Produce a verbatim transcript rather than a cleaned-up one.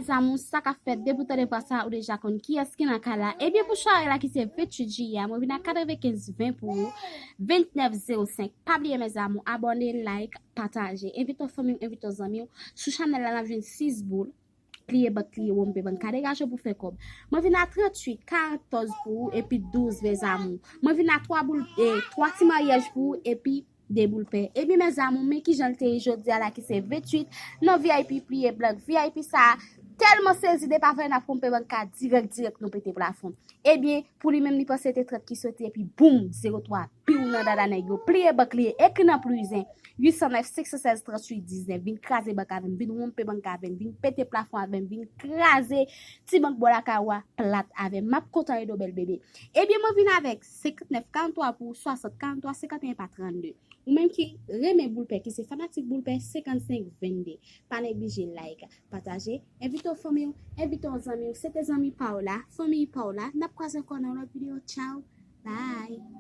Mezamou, sa k ap fèt? Depi w tande vwa sa, ou deja konn kiyès ki nan kay la. Ebyen, pou sware la ki se venntuit jiyè a, mwen vin ak katrevenkenz ven pou ou, vennèf zewo senk. Pa bliye, mezamou, abòne, like, pataje. Envite yon fanmi w, envite yon zanmi w. Sou chanèl la, n ap jwenn sis boul. Pliye bank, pliye wonpe bank, ka degaje w pou fè kòb. Mwen vin a tranntuit, katòz pou ou, epi douz, mezamou. Mwen vin a twa boul, e, twa ti maryaj pou ou, epi de boul pè. Ebyen, mezamou, men kijan l te ye jodi a la ki se venntuit, nan V I P pliye blank. V I P sa a tèlman sezi de pa fè n ap ponpe bank ka dirèk, dirèk nou pete plafon. Ebyen, pou li menm, li panse te trant ki soti, epi boum, zewo twa, piw nan dada nèg yo. Pliye bank li ye, ekri nan plizen, uit san nèf, senk san sèz, tranntuit diznèf. Vin kraze bank avè m, vin wonpe bank avè m, vin pete plafon avè m, vin kraze ti bank bò lakay ou a plat avè m. M ap kontan ede w, bèl bebe. Ebyen, mwen vin avèk senkantnèf, karanntwa pou ou, swasant, karanntwa, senkanteyen pa trannde. Ou menm ki renmen boul pè, ki se fanatik boul pè, senkannsenk, vennde. Pa neglije like, pataje, envite yon fanmi w, envite yon zanmi w. Se te zanmi pa w la, fanmi pa w la. N ap kwaze ankò nan yon lòt videyo. Tchaw, bye.